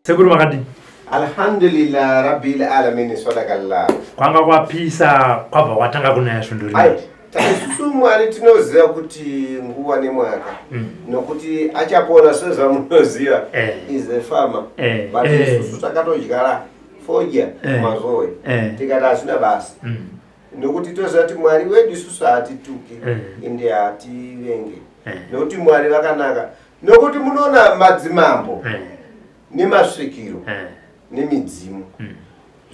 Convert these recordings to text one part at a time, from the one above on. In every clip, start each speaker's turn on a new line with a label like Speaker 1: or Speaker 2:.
Speaker 1: Sekuru makadini?
Speaker 2: Alhamdulillah rabbil alamin sadakallah.
Speaker 1: Kwanga kwapisa kwabva kwatanga kunaya svondo rino.
Speaker 2: Ai, isusu Mwari tinoziva kuti nguva nemwaka nokuti achapona sezvamunoziva is a farmer but isusu takatodyara fodya mazowe tikati hazvina basa nokuti toziva kuti Mwari wedu isusu haatituki ende hativenge nokuti Mwari vakanaka nokuti munoona madzimambo nemasvikiro nemidzimu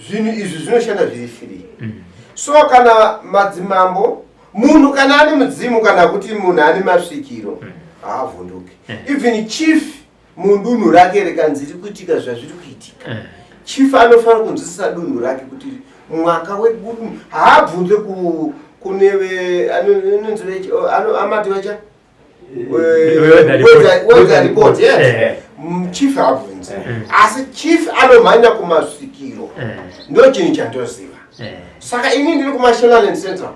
Speaker 2: zvinhu izvi zvinoshanda zviri free. So kana madzimambo, munhu kana ane mudzimu kana kuti munhu ane masvikiro haavhunduki. Even chief mudunhu rake rikanzi riri kuitika zvazviri kuitika, chief anofanira kunzwisisa dunhu rake kuti mwaka wedunhu haabvunze kune anonzi amati vacha weather report, yes. Chief haabvunzi, asi chief anomhanya kumasvikiro. Ndo chinhu chandoziva. Saka ini ndiri kuMashonaland Central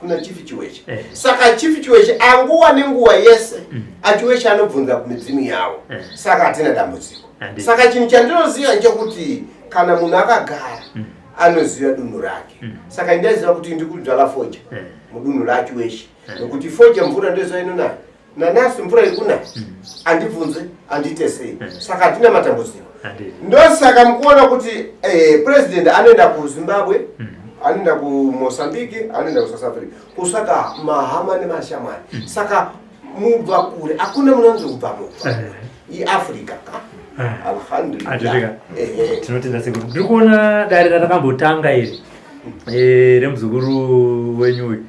Speaker 2: kuna Chief Chiweche. Saka Chief Chiweche anguva nenguva yese aChiweche anobvunza kumidzimu yavo. Saka hatina dambudziko. Saka chinhu chandinoziva nchekuti kana munhu akagara anoziva dunhu rake. Saka ndaiziva kuti ndiri kudzvala fodya mudunhu raChiweche, nokuti fodya mvura ndoziva inonaya. Nanasi mvura iri kunaya, handibvunze, handiite sei. Saka hatina matambudziko. Ndosaka mukuona kuti president anoenda kuZimbabwe, anoenda kuMozambique, anoenda kuSouth Africa kusaka mahama nemashamwari. Saka mubva kure hakuna munonzi kubva mubva iAfrica ka. Alhamdulillah.
Speaker 1: Andika. Tinotenda sekuru. Ndiri kuona dare ratakambotanga iri remuzukuru wenyu uyu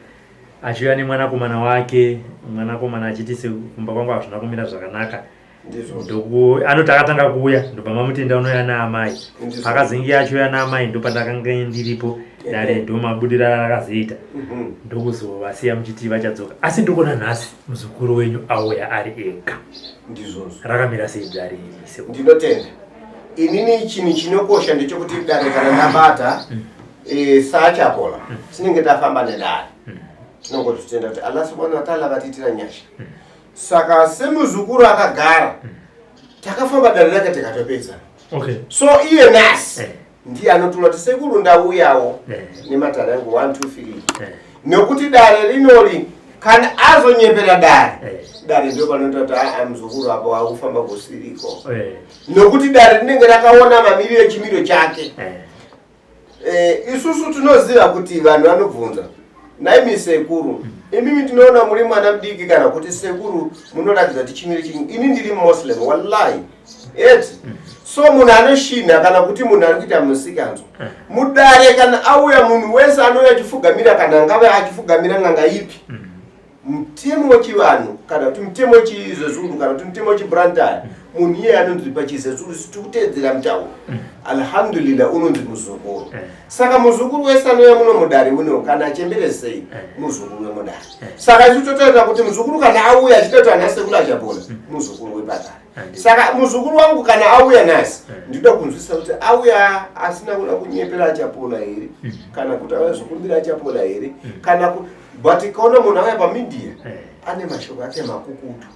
Speaker 1: achiuya nemwanakomana wake, mwanakomana achiti kumba kwangu hazvina kumira zvakanaka.
Speaker 2: Ndizvo.
Speaker 1: Anoti akatanga kuuya ndobva mamutenda unouya naamai. Pakazenge achiuya naamai ndopandakanga ndiripo dare ndomabudira rakazoita, ndokuzovasiya muchiti vachadzoka. Asi ndikuona nhasi muzukuru wenyu auya ari ega.
Speaker 2: Ndizvozvo.
Speaker 1: Rakamira sei dare iri, sekuru?
Speaker 2: Ndinotenda. Inini chinhu chinokosha ndechekuti dare kana ndabata saChapola tinenge tafamba nedare, tinongozvitenda kuti Allah subhanahu wa ta'ala vatiitira nyasha. Saka semuzukuru akagara, takafamba dare rake tikatopedza. So iye nhasi ndiye anotura kuti sekuru ndauyawo nematare angu 1 2 3, nekuti dare rinori kana azonyepera dare, dare ndo panoita kuti aa, muzukuru apo akufamba kusiriko, nokuti dare rinenge rakaona mamiriro echimiro chake. Isusu tinoziva kuti vanhu vanobvunza, naimi sekuru, imimi tinoona muri mwana mudiki, kana kuti sekuru munoratidza kuti chimiro chii. Ini ndiri Muslim, wallahi, eti so munhu anoshinha kana kuti munhu ari kuita musikanzwa mudare, kana auya munhu wese anouya achifugamira, kana angave achifugamira n'anga ipi, mutemo wechivanhu kana kuti mutemo wechiZezuru kana kuti mutemo wechiBlantaya, munhu iyeye anonzi pachiZezuru, tiri kuteedzera mutauro, alhamdulillah, unonzi muzukuru. Saka muzukuru wese anouya muno mudare uno, kana achembere sei, muzukuru wemudare. Saka isu totaura kuti muzukuru kana auya achida kuti ana sekuru aChapola, muzukuru wepadare. Saka muzukuru wangu kana auya nhasi, ndinoda kunzwisisa kuti auya asina kuda kunyepera aChapola here, kana kuti auya zokumbira aChapola here, kana but kaona munhu auya pamedia ane mashoko ake makukutu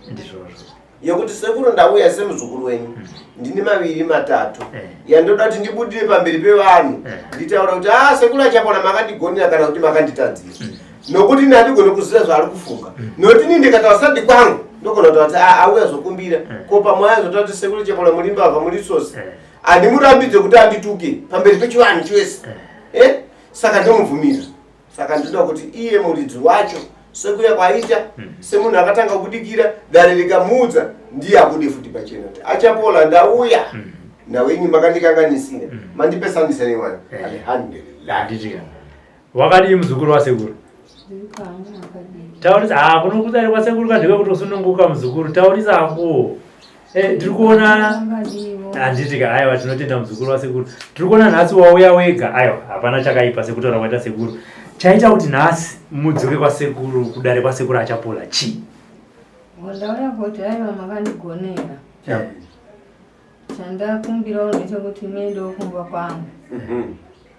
Speaker 2: yekuti sekuru ndauya semuzukuru wenyu, ndine maviri matatu yandoda kuti ndibudire pamberi pevanhu, nditaura kuti a sekuru aChapola makandigonera kana kuti makanditadzira, nokuti ini handigoni kuziva zvaari kufunga, nokuti ini ndikataura sadi kwangu ndogona kutaura kuti "Ah, auya zokumbira." Ko pamwe azotaura kuti sekuru Chapola muri mbavha, muri tsotsi, handimurambidze kuti andituke pamberi pechivanhu chese. Saka ndomubvumira. Saka ndinoda kuti iye muridzi wacho, sekuya kwaita semunhu akatanga kubudikira dare rikamuudza, ndiye abude futi pachena kuti aChapola ndauya nawenyu, makandikanganisira, mandipesanisa nemwana. Alhamdulillah.
Speaker 1: Handitika. Wakadii muzukuru wasekuru? Taurisa. Ha, kuno kudare kwasekuru kandekwe kuti usununguka muzukuru, taurisa hako. Tiri kuona, handitika? Aiwa, tinotenda muzukuru wasekuru. Tiri kuona nhasi wauya wega. Aiwa, hapana chakaipa sekutaura kwaita sekuru. Chaita kuti nhasi mudzoke kwasekuru, kudare kwasekuru aChapola, chii?
Speaker 3: Ndauya kuti aiwa, makandigonera. Chandakumbirawo ndechekuti muendewo kumba kwangu,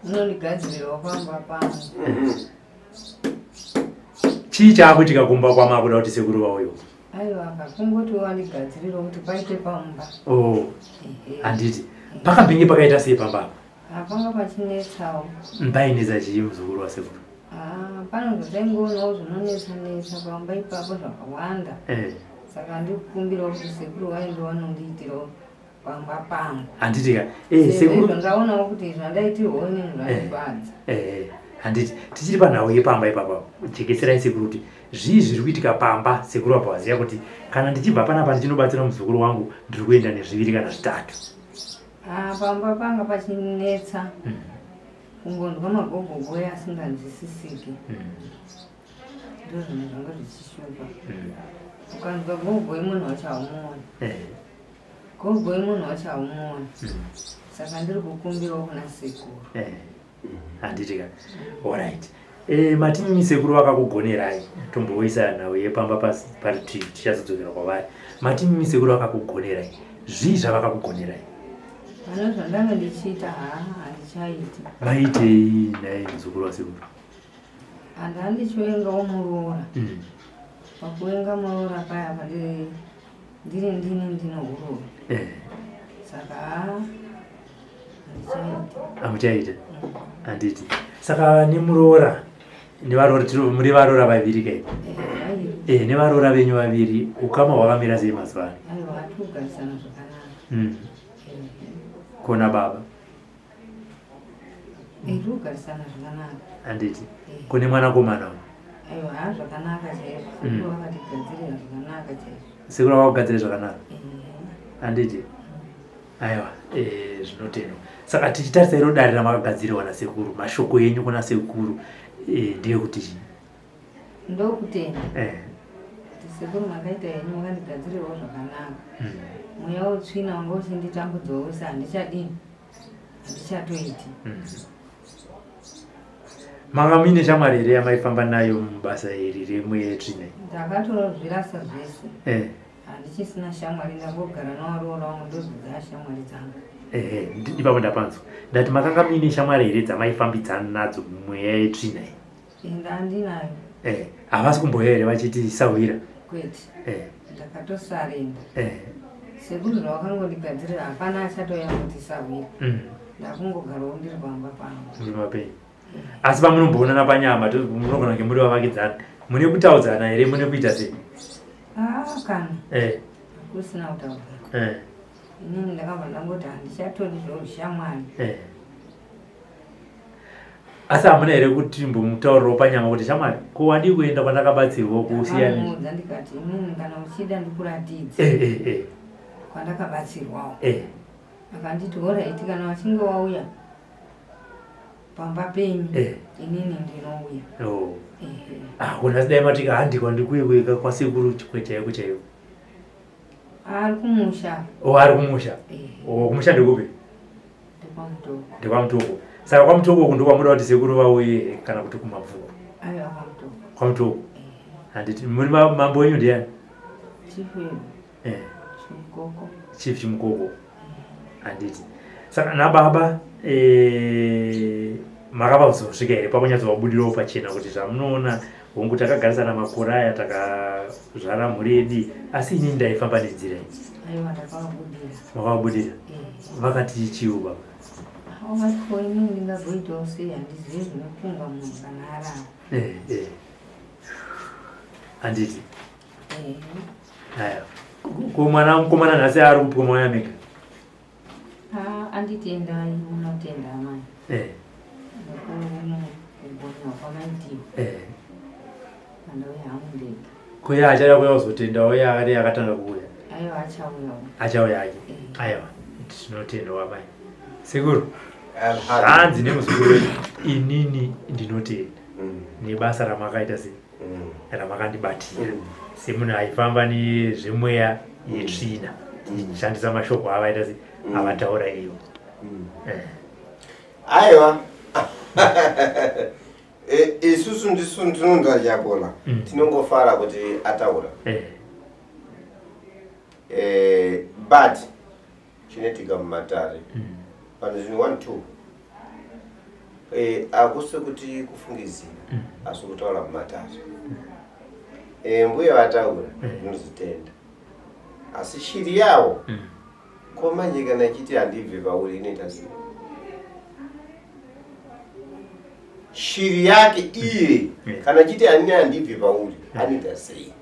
Speaker 3: munondigadzirirawo pamba pangu.
Speaker 1: Chii chaakuitika kumba kwamakuda kuti sekuru vauyo?
Speaker 3: Aiwa, kungoti wandigadzirirawo kuti paite pamba.
Speaker 1: Oh, handiti? Pakambenge pakaita sei pamba apa?
Speaker 3: Hapanga pachinetsawo.
Speaker 1: Painetsa chii muzukuru wasekuru?
Speaker 3: Ah, pano zvataingoonawo zvinonetsa netsa pamba ipapo zvakawanda.
Speaker 1: Eh.
Speaker 3: Saka ndikukumbirawo kuti sekuru vainge vanondiitirawo pamba pangu.
Speaker 1: Handiti ka? Eh, sekuru
Speaker 3: ndaonawo kuti zvandaitirwawo inini zvandifadza.
Speaker 1: Eh, eh. Handiti tichiri panhau yepamba ipapa. Jekeserai sekuru kuti zvii zviri kuitika pamba sekuru apa vaziva kuti kana ndichibva panapa ndichinobatsira muzukuru wangu ndiri kuenda nezviviri kana zvitatu.
Speaker 3: Ah, pamba panga pachinetsa. Kungonzwa magogogoya asinganzwisisiki. Ndozvinhu zvanga zvichishupa. Ukanzwa gogo yemunhu wacho haumuoni.
Speaker 1: Eh.
Speaker 3: Gogo yemunhu wacho haumuoni. Saka ndiri kukumbirawo kuna sekuru.
Speaker 1: Eh. Handiti ka? Alright. Eh, matini sekuru vakakugonerai tomboisa nhau yepamba parutivi tichazodzokera kwavari. Matini sekuru vakakugonerai zvii zvavakakugonerai?
Speaker 3: Pane zvandanga ndichiita haa handichaiti.
Speaker 1: Vaitei nhai muzukuru wasekuru?
Speaker 3: Handa ndichivengawo muroora. Pakuvenga muroora paya pandiri ndiri ndini ndinohuroora.
Speaker 1: Eh.
Speaker 3: Saka haa handichaiti.
Speaker 1: Hamuchaita? Handiti. Saka nemuroora nevaroora muri varoora vaviri kai?
Speaker 3: Eh, vaviri.
Speaker 1: Eh, nevaroora venyu vaviri ukama hwakamira sei mazuva ano?
Speaker 3: Aiwa hatikugarisana zvakanaka.
Speaker 1: Kona baba.
Speaker 3: Eh, tikugarisana zvakanaka.
Speaker 1: Handiti.
Speaker 3: Eh.
Speaker 1: Kune mwanakomana uyu.
Speaker 3: Aiwa haa zvakanaka chaizvo. Sekuru vakatigadzirira zvakanaka chaizvo.
Speaker 1: Sekuru vakakugadzirira zvakanaka.
Speaker 3: Eh.
Speaker 1: Handiti. Aiwa, eh, zvinotendwa. Saka tichitarisa iro dare ramakagadzirirwa nasekuru, mashoko enyu kuna sekuru eh, ndeyekuti chii?
Speaker 3: Ndokutenda.
Speaker 1: Eh.
Speaker 3: Kuti sekuru makaita henyu makandigadzirirawo zvakanaka. Mweya wetsvina wanga uchinditambudzawo wese handichadini. Handichatoiti.
Speaker 1: Manga muine shamwari here yamaifamba nayo mubasa iri remweya yetsvina?
Speaker 3: Ndakatozvirasa zvese.
Speaker 1: Eh.
Speaker 3: Handichisina shamwari, ndangogara nawaroora wangu ndodzidza shamwari dzangu.
Speaker 1: Ehe, ipapo ndapanzwa. Ndati makanga muine shamwari here dzamaifambidzana nadzo mumweya yetsvina iyi?
Speaker 3: Enda handinayo.
Speaker 1: Eh, havasi kumbouya here vachiti sahwira?
Speaker 3: Kwete.
Speaker 1: Eh.
Speaker 3: Ndakatosarenda.
Speaker 1: Eh.
Speaker 3: Sekuru zvavakangondigadzirira hapana achatouya kuti sahwira. Ndakungogarawo ndiri pamba pangu.
Speaker 1: Muri mapenyu. Asi pamunomboonana panyama munogona kunge muri vavakidzani. Mune kutaudzana here mune kuita sei?
Speaker 3: Ah, kana.
Speaker 1: Eh.
Speaker 3: Kusina kutaudzana.
Speaker 1: Eh.
Speaker 3: Inini ndakabva ndangoti handichatodi zveushamwari.
Speaker 1: Eh. Asi hamuna here kuti mbomutaurirawo panyama kuti shamwari ko wadii kuenda kwandakabatsirwa kusiyana?
Speaker 3: Ndakamuudza ndikati inini kana uchida ndikuratidze.
Speaker 1: Eh, eh, eh.
Speaker 3: Kwandakabatsirwawo.
Speaker 1: Eh.
Speaker 3: Akanditi horaiti kana wachinge wauya pamba penyu
Speaker 1: Eh.
Speaker 3: inini ndinouya.
Speaker 1: Oh.
Speaker 3: Ehe.
Speaker 1: Ah, kona dai matika handikwa ndikuye kuika kwasekuru chikwe chaiko chaiko.
Speaker 3: Ari kumusha.
Speaker 1: Oh, ari kumusha.
Speaker 3: Ehe.
Speaker 1: Oh, kumusha ndekupi?
Speaker 3: NdekwaMutoko.
Speaker 1: NdekwaMutoko. Saka kwaMutoko uku ndokwamuda kuti sekuru vauye kana kuti kuMabvuku?
Speaker 3: Aiwa kwaMutoko.
Speaker 1: KwaMutoko. Handiti muri mambo wenyu ndiani?
Speaker 3: Chief
Speaker 1: Eh.
Speaker 3: Chimukoko.
Speaker 1: Chief Chimukoko. Handiti. Saka nababa eh makava kuzosvika here pakunyatsovabudirawo pachena kuti zvamunoona hongu takagarisana makore aya takazvara mhuri yedu asi inini ndaifamba nenzira iyi.
Speaker 3: Aiwa ndakavabudira.
Speaker 1: Makavabudira?
Speaker 3: Eh.
Speaker 1: Vakati chiwo baba?
Speaker 3: Vakati ko inini ndingagoitawo sei handizivi zvinofunga munhu kana arara.
Speaker 1: Eh, eh. Handiti.
Speaker 3: Eh.
Speaker 1: Aya. Ko mwana mukomana nhasi ari kupi mwana mega?
Speaker 3: Ah, anditendai munotenda amai.
Speaker 1: Eh.
Speaker 3: Nekugona kwamaitiwa.
Speaker 1: Eh.
Speaker 3: Andauya hangu ndega.
Speaker 1: Ko iye achada kuuya kuzotendawo iye akati akatanga kuuya.
Speaker 3: Aiwa achauyawo.
Speaker 1: Achauya hake.
Speaker 3: Eh.
Speaker 1: Aiwa tinotenda amai. Sekuru.
Speaker 2: Alhamdulillah.
Speaker 1: Hanzi nemuzukuru wedu inini ndinotenda nebasa ramakaita sei ramakandibatira semunhu aifamba nezvemweya yetsvina tichishandisa mashoko avaita sei avataura iyo. Eh.
Speaker 2: Aiwa. Isusu ndisu tinonzwa Chapola. Tinongofara kuti ataura.
Speaker 1: Eh.
Speaker 2: Eh, but chinoitika mumatare panhu zvinhu 1 2 eh, akusi kuti kufungidzira asi kutaura mumatare. Eh, mbuya vataura ndinozitenda asi shiri yavo Ko manje kana ichiti handibve pauri inoita sei? Shiri yake iye kana ichiti hanini handibve pauri anoita sei?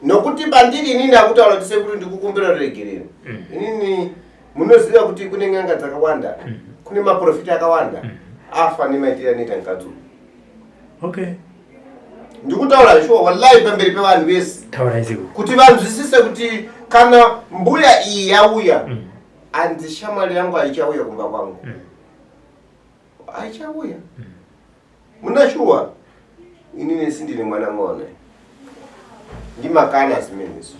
Speaker 2: Nokuti pandiri inini akutaura kuti sekuru ndikukumbira ruregerero. Inini munoziva kuti kune n'anga dzakawanda, kune maprofita akawanda afa nemaitiro anoita mukadzi uyu.
Speaker 1: Okay.
Speaker 2: Ndikutaura shuwa wallahi pamberi pevanhu vese.
Speaker 1: Taurai sekuru.
Speaker 2: Kuti vanzwisise kuti kana mbuya iyi yauya anzi shamwari yangu haichauya kumba kwangu. Haichauya. Muna shuwa inini sindine mwana ng'one. Ndimakana zimenezo.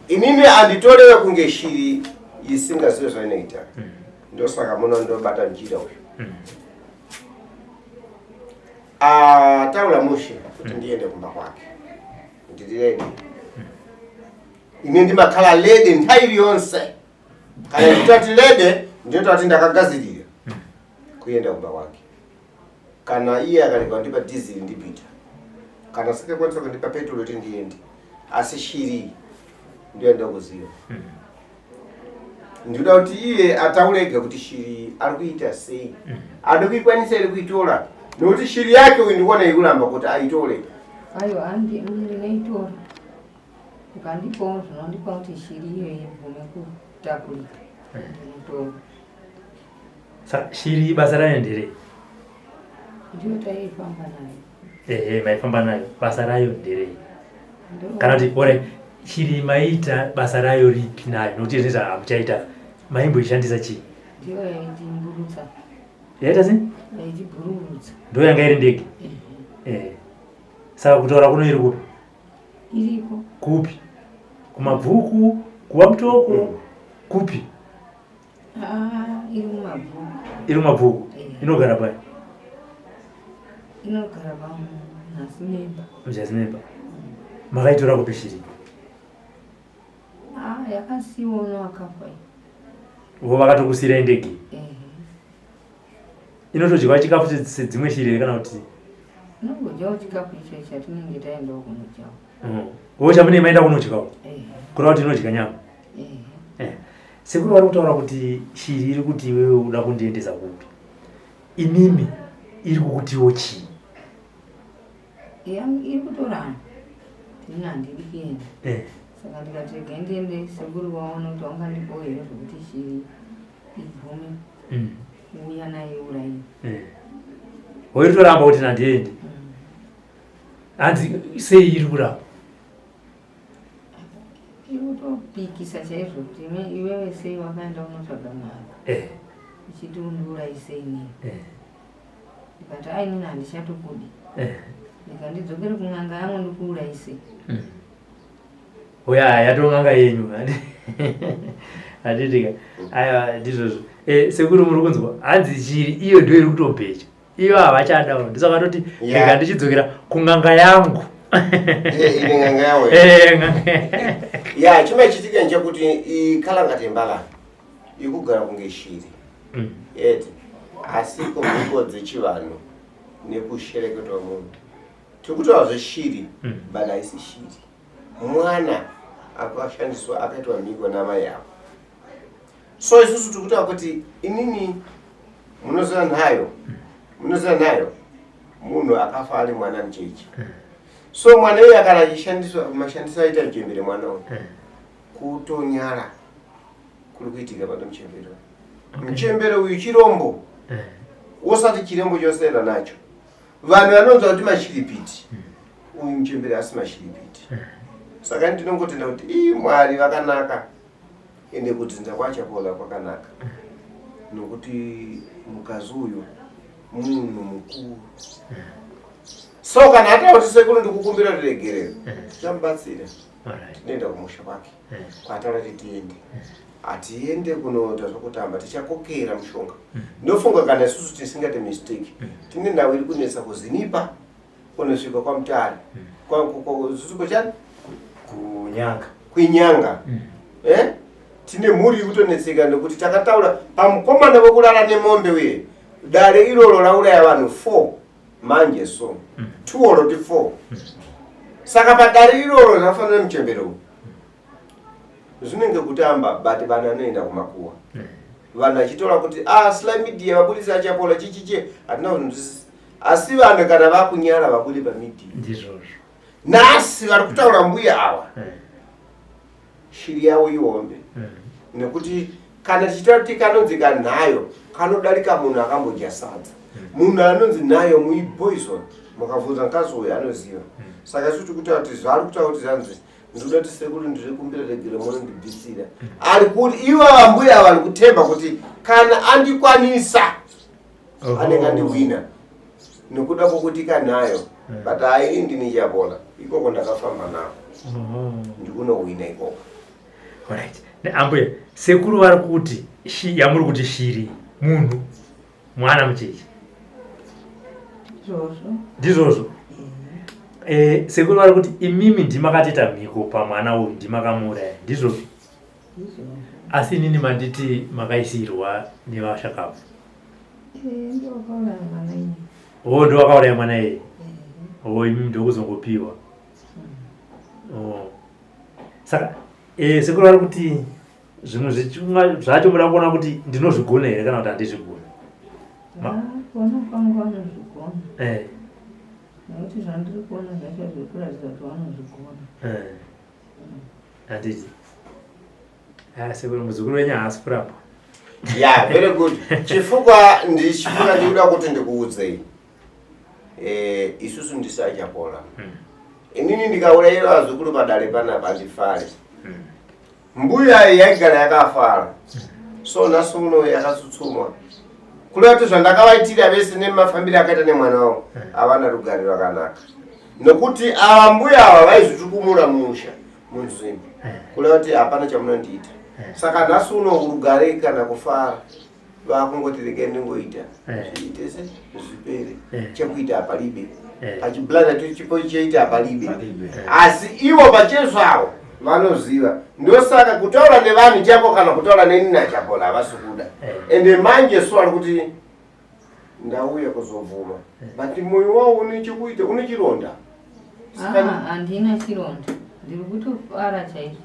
Speaker 2: Inini anditorewe kunge shiri isingazive zvainoita. Ndosaka muno ndobata njira uyu. Ataura mushe kuti ndiende kumba kwake. Ndiri ready. Ine ndimakhala ready nthawi iliyonse. Kana nditati ready ndinotati ndakagadzirira kuenda kumba kwake. Kana iye akarega kundipa dhiziri ndipita. Kana asingakwanisa kundipa petrol kuti ndiende. Asi shiri ndiyo yandokuziva. Ndinoda kuti iye ataure ega kuti shiri ari kuita sei. Ada kuikwanisa here kuitora? Nokuti shiri yake uyu ndikuona ikuramba kuti aitore.
Speaker 3: Aiwa, handi ndinoitora. Ukandipawo zvinondipa kuti shiri iyo ibvume kutakurika. Ndinotora.
Speaker 1: Saka shiri basa rayo nderei?
Speaker 3: Ndiyo taifamba nayo.
Speaker 1: Ehe, maifamba nayo. Basa rayo nderei? Kana kuti ore shiri maiita basa rayo ripi nayo? Nokuti zvinoita hamuchaita. Maimboishandisa chii?
Speaker 3: Ndiyo yaitimburutsa.
Speaker 1: Yaita sei?
Speaker 3: Yaitibhururutsa.
Speaker 1: Ndiyo yanga iri ndege? Ehe. Saka kutaura kuno iri kupi?
Speaker 3: Iriko.
Speaker 1: Kupi? Kumabvuku, kuwamutoko, kupi?
Speaker 3: Ah, iri mumabhuku.
Speaker 1: Iri mumabhuku. Inogara pai?
Speaker 3: Inogara pamunhasi memba.
Speaker 1: Mujasi memba. Makaitora kupi shiri?
Speaker 3: Ah, yakasiiwa uno akafa.
Speaker 1: Vo vakatokusiirai ndege? Inotodyiwa chikafu sedzimwe shiri here kana kuti?
Speaker 3: Inongodyawo chikafu icho chatinenge taendawo kunodyawo.
Speaker 1: Wo chamunenge maenda kunodyawo? Kureva kuti inodya nyama? Sekuru vari kutaura kuti shiri iri kuti iwewe uda kundiendesa kupi? Imimi iri kukutiwo chii?
Speaker 3: Iri kutoramba. Ini handidi kuenda. Saka ndikati regai ndiende sekuru vaone kuti vangandipawo here zvekuti shiri ibvume kuuya nayo iuraiwe.
Speaker 1: Iri kutoramba kuti handiendi. Hanzi sei iri kuramba?
Speaker 3: Iri kutopikisa chaizvo kuti iwewe sei wakaenda unotsvaga n'anga uchiti undiurayise inini. Ndikati ai inini handichatokudi. Ndikandidzokere kun'anga yangu ndikuurayise.
Speaker 1: Oya yatong'anga yenyu. Handitika. Aiwa ndizvozvo. Sekuru muri kunzwa hanzi shiri iyo ndiyo iri kutobhecha. Iyo havachadawo. Ndosaka toti rega ndichidzokera kun'anga yangu.
Speaker 2: Ine n'anga yawo. Ya chimachitika nchekuti ikalangati mbala ikugara kunge shiri. Eti asi kumhiko dzechivanhu nekushereketwa munhu. Tiri kutaura zveshiri but haisi shiri. Mwana akashandiswa akaitwa mhiko namai avo. So isusu tiri kutaura kuti inini munoziva nhayo. Munoziva nhayo munhu akafa ari mwana mucheche. So mwana iye akana achishandiswa mashandiswa aita muchembere mwana uyu. Kutonyara kuri kuitika pane muchembere. Muchembere uyu chirombo. Wosati chirembo chosiyana nacho. Vanhu vanonzwa kuti mashiripiti. Uyu muchembere asi mashiripiti. Saka ndinongotenda kuti ii Mwari vakanaka. Ende kudzinza kwaChapola kwakanaka. Nokuti mukadzi uyu munhu mukuru. So kana ataura kuti sekuru ndikukumbira ruregerero, tichamubatsira. Tinoenda kumusha kwake. Kwataura kuti tiende. Hatiende kunoita zvekutamba, tichakokera mushonga. Ndofunga kana isusu tisingaite mistake, tine nhau iri kunetsa kuzinipa kunosvika kwaMutare. Chani?
Speaker 1: Kunyanga.
Speaker 2: Kuinyanga. Tine mhuri iri kutonetseka nekuti takataura pamukomana wekurara nemombe uye dare iroro rauraya vanhu 4 manje so 2 or 4. Saka padare iroro rafanira muchembere uyu. Zvinenge kutamba but vanhu vanoenda kumakuwa. Vanhu vachitora kuti ah Sly Media vabudisa achapola chichichi hatina kunzwisisa. Asi vanhu kana vakunyara vabude pamedia.
Speaker 1: Ndizvozvo.
Speaker 2: Nhasi vari kutaura mbuya ava. Shiri yavo ihombe. Nekuti kana tichitaura kuti kanonzi kanhayo kanodarika munhu akambodya sadza. Munhu anonzi nhayo muipoison mukabvunza mukadzi uyu anoziva. Saka isu tiri kutaura kuti zvaari kutaura kuti zvanzi ndinoda kuti sekuru ndiri kumbira regere munondibvisira. Ari kuti ivo vambuya vari kutemba kuti kana andikwanisa anenge andihwina nekuda kwokuti kanayo but haini ndini chapola ikoko ndakafamba nako ndikunohwina ikoko.
Speaker 1: Alright. Ambuya, sekuru vari kuti yamuri kuti shiri munhu mwana mucheche.
Speaker 3: Ndizvozvo.
Speaker 1: Ndizvozvo. Eh, sekuru vari kuti imimi ndimakatoita mhiko pamwana uyu ndimakamuuraya. Ndizvozvo. Asi inini manditi makaisirwa nevashakabvu.
Speaker 3: Eh, ndowakauraya mwana iye.
Speaker 1: Oh, ndowakauraya mwana iye. Oh, imimi ndokuzongopiwa. Oh. Saka eh, sekuru vari kuti zvimwe zvechumwa zvacho muda kuona kuti ndinozvigona here kana kuti handizvigoni.
Speaker 3: Ah, kuona kwangu vanozvigona. Eh. Nekuti zvandiri kuona zvacho zviri kuratidza kuti vanozvigona.
Speaker 1: Eh. Handiti. Ah, sekuru muzukuru wenyu haasi kurapwa.
Speaker 2: Yeah, very good. Chifukwa ndichifuna ndikuda kuti ndikuudzei. Eh, isusu ndisachapola. Inini ndikaurayira vazukuru padare panapa handifari. Mbuya iyi yaigara yakafara. So nhasi uno yakatsutsumwa. Kureva kuti zvandakavaitira vese nemafambiro akaita nemwana wavo havana rugare rwakanaka. Nokuti ava mbuya ava vaizvitukumura musha munzvimbo. Kureva kuti hapana chamunondiita. Saka nhasi uno rugare kana kufara vakungoti regai ndingoita zviite se zvipere. Chekuita hapalibe. Pachiblanda chipo chaita hapalibe. Asi ivo pachezvavo vanoziva. Ndosaka kutaura nevanhu chako kana kutaura neni naChapola havasi kuda. Ende manje so ari kuti ndauya kuzobvuma. But moyo wawo une chekuita, une chironda.
Speaker 3: Ah, handina chironda. Ndiri kutofara chaizvo.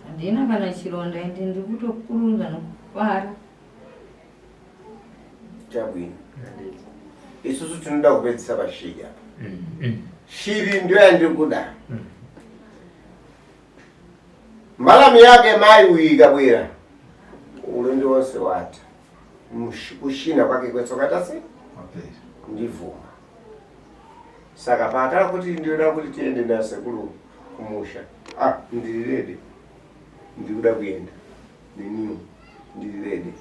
Speaker 3: Handina kana chironda ende ndiri kutokurunza nokufara.
Speaker 2: Chabwino. Isusu tinoda kupedzisa pashiri apa. Shiri ndiyo yandiri kuda. Mbalame yake mai uyu ikabwera ulendo wonse watha. Kushina kwake kwetsoka tasi ndivhuma. Saka paatara kuti ndinoda kuti tiende nasekuru kumusha. Ah, ndiri ready. Ndikuda kuenda. Neniwo ndiri ready.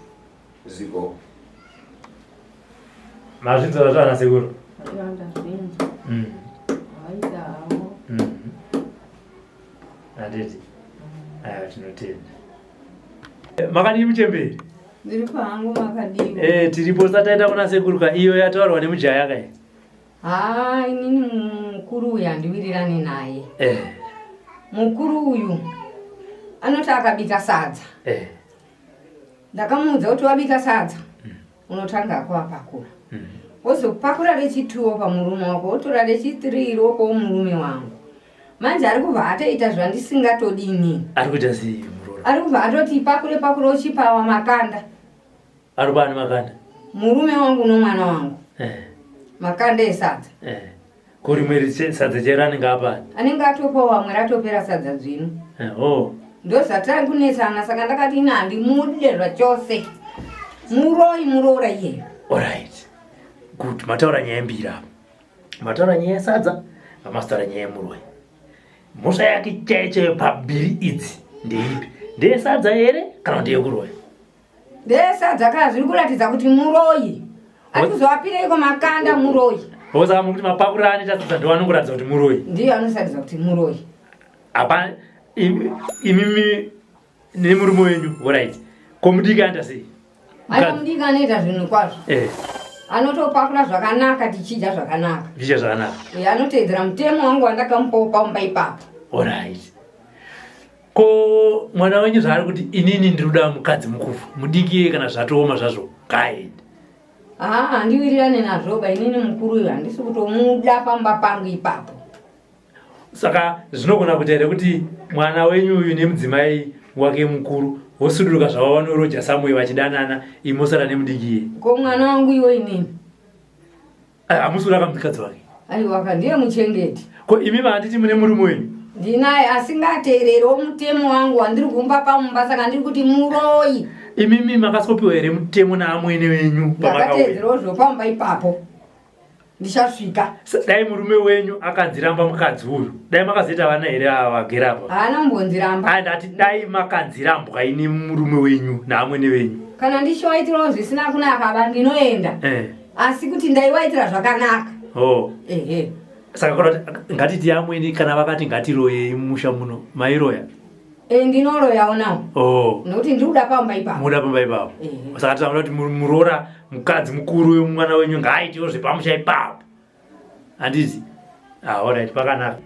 Speaker 2: Ziko.
Speaker 1: Mazvinzwa zvana sekuru?
Speaker 3: Ndazvinzwa. Vaita havo.
Speaker 1: Handiti. Aiwa tinotenda. Makadii muchemberi?
Speaker 3: Ndiri pangu makadii?
Speaker 1: Eh, tiripo sataita kuna sekuru ka iyo yataurwa nemujaya kai.
Speaker 3: Haa, inini mukuru uyu handiwirirani naye. Eh. Mukuru uyu anoti akabika sadza. Eh. Ndakamuudza kuti wabika sadza. Unotanga kuapakura. Wozopakura rechituwo pamurume wako, wotora rechitiri wopawo murume wangu. Manje ari kubva atoita zvandisingatodi inini.
Speaker 1: Ari kuita sei muroora?
Speaker 3: Ari kubva atoti pakure pakure uchipawa makanda.
Speaker 1: Ari kupa makanda?
Speaker 3: Murume wangu nomwana wangu. Eh. Makanda esadza.
Speaker 1: Eh. Ko rimwe sadza chero anenge apa?
Speaker 3: Anenge atopawo vamwe ratopera sadza dzvinu.
Speaker 1: Eh, oh.
Speaker 3: Ndozvatari kunetsana saka ndakati ini handimude zvachose. Muroyi muroora iyeyo.
Speaker 1: Alright. Good. Mataura nyaya mbiri apa. Mataura nyaya yesadza, mamasitaura nyaya yemuroyi. Mhosva yake chaiyo chaiyo pambiri idzi ndeipi? Ndeyesadza here kana ndeyekuroya?
Speaker 3: Ndeyesadza kana zviri kuratidza kuti muroyi. Ari kuzoapireiko makanda muroyi?
Speaker 1: Saka muri kuti mapakuriro anoita sadza ndiwo anokuratidza kuti muroyi?
Speaker 3: Ndiyo anoratidza kuti muroyi.
Speaker 1: Apa imimi nemurume wenyu, alright. Ko mudiki anoita sei?
Speaker 3: Aita mudiki anoita zvinhu kwazvo. Eh. Anotopakura zvakanaka tichidya zvakanaka.
Speaker 1: Tichidya zvakanaka.
Speaker 3: Eh, anoteedzera mutemo wangu wandakamupawo pamba ipapo.
Speaker 1: Alright. Ko mwana wenyu zvaari kuti inini ndiri kuda mukadzi mukuru mudiki iye kana zvatooma zvazvo ngaaende.
Speaker 3: Haa handiwirirane nazvo ba inini mukuru uyu handisi kutomuda pamba pangu ipapo.
Speaker 1: Saka zvinogona kuita here kuti mwana wenyu uyu nemudzimai wake mukuru vosuduruka zvavo vanoroja samwe vachidanana imosara nemudiki iye?
Speaker 3: Ko mwana wangu iwe inini?
Speaker 1: Hamusi kuraka mukadzi wake?
Speaker 3: Aiwa ka ndiye muchengeti.
Speaker 1: Ko imi mahanditi mune murume wenyu?
Speaker 3: Ndinaye asingateererewo mutemo wangu wandiri kumba pamumba saka ndiri kuti muroyi.
Speaker 1: Imimi makasopiwa here mutemo naamwene wenyu
Speaker 3: pamakauya? Ndakateedzerawo zvopamba ipapo. Ndichasvika.
Speaker 1: Dai murume wenyu akanziramba mukadzi uyu, dai makazoita vana here ava vagere apa?
Speaker 3: Haana kumbonziramba.
Speaker 1: Aya ndati dai makanzirambwa ini murume wenyu naamwene venyu.
Speaker 3: Kana ndichiwaitirawo zvisina kunaka ba ndinoenda. Eh. Asi kuti ndaiwaitira zvakanaka.
Speaker 1: Oh. Ehe. Saka kana kuti ngatiti amwene kana vakati ngatiroyei mumusha muno, mairoya?
Speaker 3: Eh, ndinoroyawo nawo. Oh. Nokuti ndiri kuda pamba ipapo.
Speaker 1: Muda pamba ipapo. Saka tinoda kuti muroora mukadzi mukuru wemwana wenyu ngaaitewo zvepamusha ipapo. Handizi? Ah, alright, pakanaka.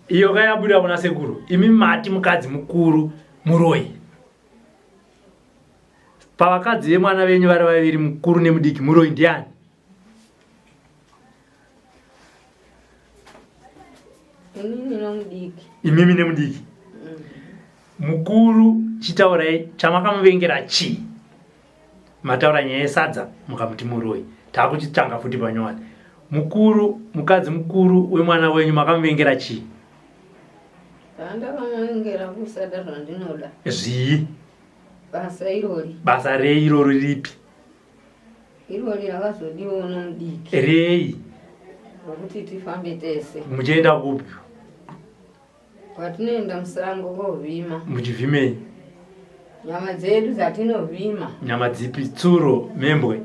Speaker 1: Iyo kayabuda kuna sekuru. Imi mati mukadzi mukuru muroyi. Pavakadzi vemwana venyu vari vaviri mukuru nemudiki muroyi ndiani?
Speaker 3: Inini nomudiki.
Speaker 1: Imimi nemudiki. Mm. Mukuru chitaurai chamakamuvengera chii? Mataura nyaya yesadza mukamuti muroyi. Takuchitanga futi panyowani. Mukuru, mukadzi mukuru wemwana wenyu makamuvengera chii?
Speaker 3: Pandakamuvengera kusada zvandinoda.
Speaker 1: Zvii?
Speaker 3: Basa irori.
Speaker 1: Basa rei irori ripi?
Speaker 3: Irori rakazodiwa nomudiki.
Speaker 1: Rei?
Speaker 3: Rokuti tifambe tese.
Speaker 1: Muchienda kupi?
Speaker 3: Kwatinoenda musango kovhima.
Speaker 1: Muchivhimei?
Speaker 3: Nyama dzedu dzatinovhima.
Speaker 1: Nyama dzipi? Tsuro, mhembwe?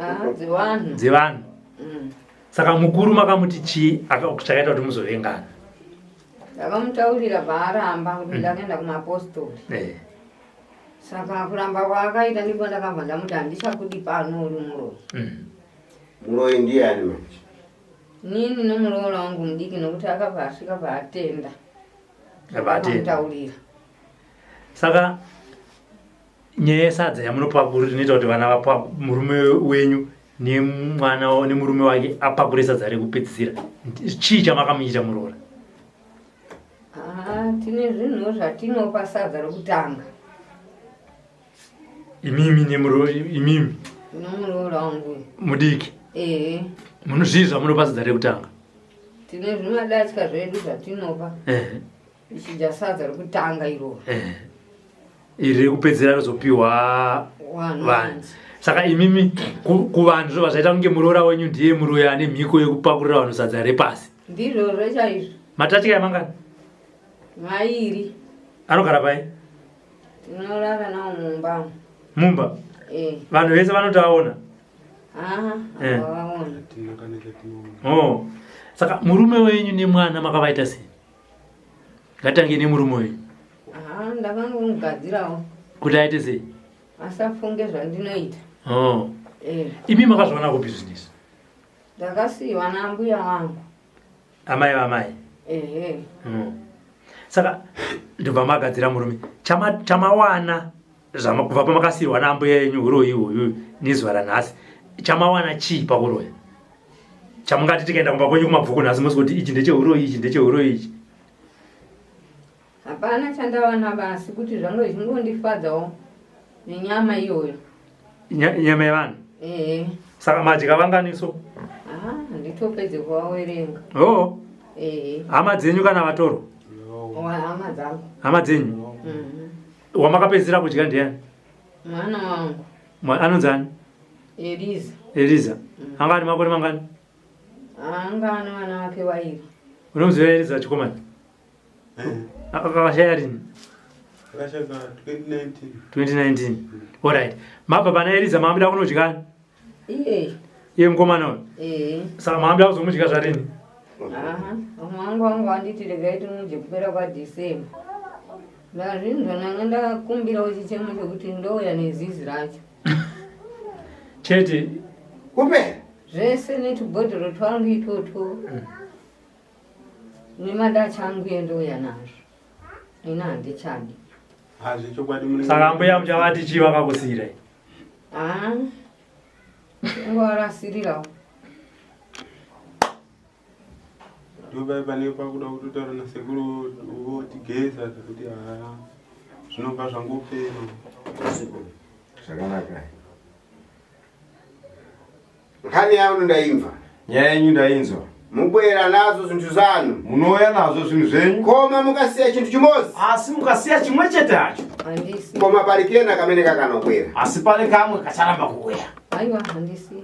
Speaker 3: Ah, dzevanhu.
Speaker 1: Dzevanhu. Mm. Saka mukuru makamuti chii chakaita kuti muzovengana?
Speaker 3: Ndakamutaurira paaramba kuti mm. ndakaenda kumapostori. Eh. Saka kuramba kwaakaita ndipo ndakabva ndamuti handichakudi pano uri muroyi.
Speaker 2: Mm. Muroyi ndiye ani manje?
Speaker 3: Nini nomuroora wangu mudiki nokuti akabva asvika paatenda.
Speaker 1: Abatenda. Saka nyaya yesadza yamunopakura inoita kuti vana vapa murume wenyu nemwana nemurume wake apakure sadza rekupedzisira. Chii chamakamuita muroora?
Speaker 3: Ah, tine zvinhu zvatinopa sadza rokutanga.
Speaker 1: Imimi nemuro imimi.
Speaker 3: Nomuroora wangu.
Speaker 1: Mudiki.
Speaker 3: Eh.
Speaker 1: Muno zvii zvamunopa sadza rekutanga?
Speaker 3: Tine zvimadatya zvedu zvatinopa. Eh. Ichidya sadza rekutanga iroro.
Speaker 1: Eh. Iri rekupedzera rozopiwa vanhu. Saka imimi kuvanhu zvobva zvaita kunge muroora wenyu ndiye muroyi ane mhiko yekupakurira vanhu sadza repasi.
Speaker 3: Ndizvozvo chaizvo.
Speaker 1: Matatya mangani?
Speaker 3: Mairi.
Speaker 1: Anogara pai?
Speaker 3: Tinorara nawo mumba.
Speaker 1: Mumba? Eh. Vanhu vese vanotoaona?
Speaker 3: Ah, eh. Vaona.
Speaker 1: Oh. Saka murume wenyu nemwana makavaita sei? Ngatange nemurume wenyu.
Speaker 3: Ah, ndakangomugadzirawo.
Speaker 1: Kuti aite sei?
Speaker 3: Asafunge zvandinoita.
Speaker 1: Oh. Eh. Imi makazviona kupi zvinhu izvi?
Speaker 3: Ndakasiiwa naambuya vangu.
Speaker 1: Amai vamai?
Speaker 3: Ehe.
Speaker 1: Mm. Saka ndobva magadzira murume. Chamawana kubva pamakasiirwa naambuya yenyu huroyi uyu nezuva ranhasi. Chamawana chii pakuroya? Chamungati tikaenda kumba kwenyu kumabvuku nhasi mosi kuti ichi ndechehuroyi ichi ndechehuroyi ichi.
Speaker 3: Hapana chandawana basi kuti zvangu zvingondifadzawo nenyama iyoyo.
Speaker 1: Nyama yevanhu?
Speaker 3: Ehe.
Speaker 1: Saka madya vanganiso?
Speaker 3: Ah, handitopedze kuvawerenga.
Speaker 1: Oh.
Speaker 3: Ehe.
Speaker 1: Hama dzenyu kana vatoro?
Speaker 3: Hama dzangu.
Speaker 1: Hama dzenyu?
Speaker 3: Mhm.
Speaker 1: Wamakapedzisira kudya ndiani?
Speaker 3: Mwana wangu.
Speaker 1: Anonzi ani?
Speaker 3: Eliza.
Speaker 1: Eliza. Mm. Anga ane makore mangani?
Speaker 3: Anga ane vana vake vairi.
Speaker 1: Unomuziva Eliza chikomana? Akashaya rini?
Speaker 4: Akashaya 2019.
Speaker 1: 2019. Alright. Mabva pana Eliza mamuda kunodya?
Speaker 3: Iye.
Speaker 1: Iye mukomana uyu?
Speaker 3: Eh.
Speaker 1: Saka mamuda kuzomudya zvarini?
Speaker 3: Aha. Wangu wangu anditi regai timudye kupera kwa December. Ndazvinzwa ndanga ndakumbirawo chichemo chekuti ndouya nezizi racho.
Speaker 1: Chete.
Speaker 2: Kupe.
Speaker 3: Zvese netubhodhoro twangu itwotwo. Mm. Nemadacha angu endouya nazvo. Ini handichadi.
Speaker 4: Hazvechokwadi mune.
Speaker 1: Saka mbuya muchavati chii vakakusiirai?
Speaker 3: Ah. Ingovarasirirawo.
Speaker 4: Ndopai pane pakuda kutotaura nasekuru votigeza zvekuti haa zvinobva zvangopera.
Speaker 5: Zvakanaka.
Speaker 2: Nkhani yanu ndaimva.
Speaker 5: Nyaya yenyu ndainzwa.
Speaker 2: Mubwera nazo zinthu zanu.
Speaker 5: Munouya nazvo zvinhu zvenyu.
Speaker 2: Koma mukasiya chinthu chimodzi.
Speaker 6: Asi mukasiya chimwe chete hacho.
Speaker 3: Handisi.
Speaker 2: Koma pali kena kamene kakanobwera.
Speaker 6: Asi pane kamwe kacharamba kuuya.
Speaker 3: Aiwa handisi.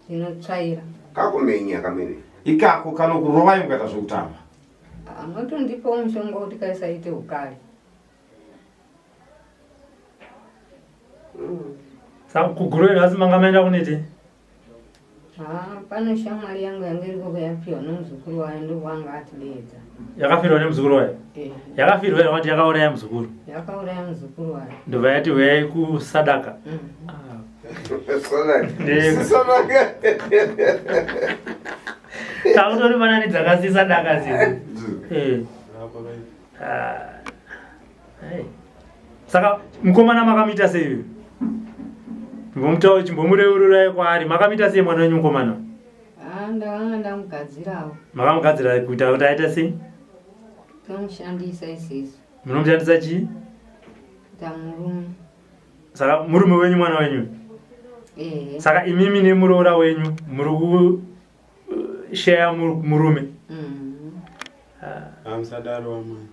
Speaker 3: Ndinotsvaira.
Speaker 2: Kakumenya kamene.
Speaker 5: Ikako kanokurovai mukaita zvekutamba.
Speaker 3: Anotondipawo mushonga kuti kaisaite ukali.
Speaker 1: Saka kuGuruve nhasi manga maenda kunete?
Speaker 3: Ah, pano shamwari yangu yanga iriko yapiwa nomuzukuru wayo ndokwanga atideedza.
Speaker 1: Yakafirwa nemuzukuru wayo?
Speaker 3: Eh.
Speaker 1: Yakafirwa here kuti yakauraya muzukuru?
Speaker 3: Yakauraya muzukuru wayo.
Speaker 1: Ndobva yati huyai kusadaka.
Speaker 2: Sadaka. Sadaka.
Speaker 1: Takutori fanani dzakasisa daka zidzi. Eh.
Speaker 4: Apa kai.
Speaker 1: Ah. Hey. Saka mukomana makamuita sei uyu? Chimbomutaura chimbomureururayi kwaari. Makamuita sei mwana wenyu mukomana?
Speaker 3: Ah, ndakanga ndamugadzirawo.
Speaker 1: Makamugadzira kuita kuti aita sei?
Speaker 3: Tomushandisa isisu.
Speaker 1: Munomushandisa chii?
Speaker 3: Kuita murume.
Speaker 1: Saka murume wenyu mwana wenyu?
Speaker 3: Ehe.
Speaker 1: Saka imimi nemuroora wenyu muri kusheya murume?
Speaker 3: Mm.
Speaker 4: Hamusadaro amai.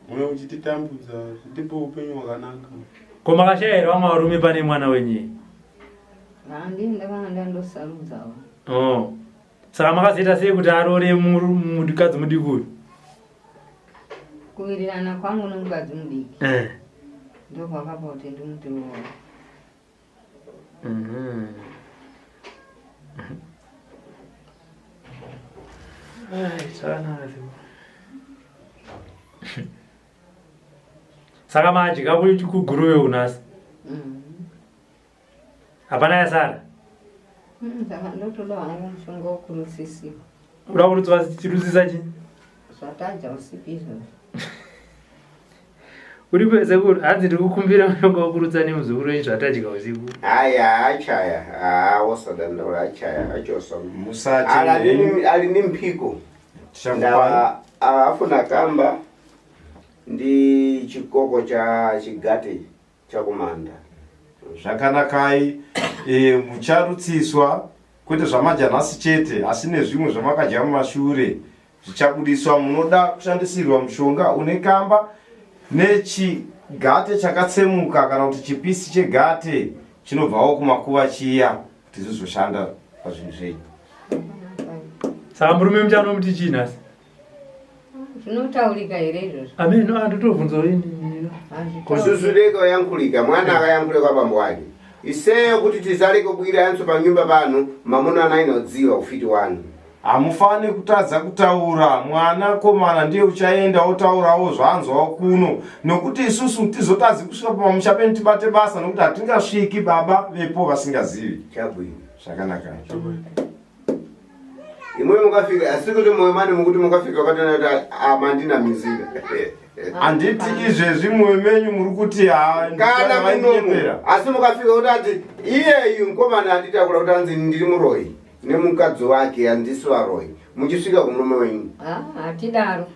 Speaker 4: Mune uchititambudza, tipe upenyu hwakanaka.
Speaker 1: Ko makashaya here vamwe varume pane mwana wenyu?
Speaker 3: Handii ndakanga ndandosarudzawo.
Speaker 1: Oh. Saka makazoita sei kuti aroore mukadzi mudiki uyu?
Speaker 3: Kuwirirana kwangu nomukadzi mudiki.
Speaker 1: Eh.
Speaker 3: Ndokwakapa kuti ndimuti roora.
Speaker 1: Ai, zvakanaka zvo. Saka madya kuGuruve unasi? Hapana yasara?
Speaker 3: Saka ndotoda hangu mushonga wekurutsisiwa.
Speaker 1: Uda kurutswa chirutsisa chii?
Speaker 3: Zvatadya usiku izvozvo.
Speaker 1: Uri sekuru, hanzi ndiri kukumbira mushonga wekurutsa nemuzukuru wenyu zvatadya usiku.
Speaker 2: Aya achaya. Ah, wosadandaula achaya achosa.
Speaker 5: Musati
Speaker 2: Ali ni mphiko.
Speaker 5: tichakupai.
Speaker 2: Ndawa afuna kamba ndi chikoko cha chigate chakumanda.
Speaker 5: Zvakanakai e, mucharutsiswa kwete zvamadya nhasi chete asi nezvimwe zvamakadya mumashure zvichabudiswa. Munoda kushandisirwa mushonga une kamba nechigate chakatsemuka kana kuti chipisi chegate chinobvawo kumakuva chiya kuti zvizoshanda pazvinhu zvenyu.
Speaker 1: Saka murume muchanomuti chii nhasi?
Speaker 3: Zvinotaurika here izvozvo?
Speaker 1: Ameno andotobvunza ini.
Speaker 2: Kususuleka oyankhulika mwana akayankhule kwa bambo ake. Iseyo kuti tizaleke kubwira yanso pa nyumba pano mamuna anainodziwa ufiti wanu.
Speaker 5: Hamufani kutadza kutaura mwana komana ndiye uchaenda otaurawo zvaanzwawo kuno nokuti isusu tizotadzi kusvika pamusha penyu tibate basa nokuti hatingasviki baba vepo vasingazivi.
Speaker 2: Chabwino.
Speaker 5: Zvakanaka.
Speaker 2: Imwe mukafika asi kuti moyo mani mukuti mukafika wakatoona kuti amandinamizira.
Speaker 5: Handiti izvezvi mwoyo menyu muri kuti
Speaker 2: Kana munomu asi mukafika kuti ati iyeyu mukomana anditakura kuti anzi ndiri muroyi nemukadzi wake handisi varoyi muchisvika kumurume wenyu.
Speaker 3: Ah, hatidaro.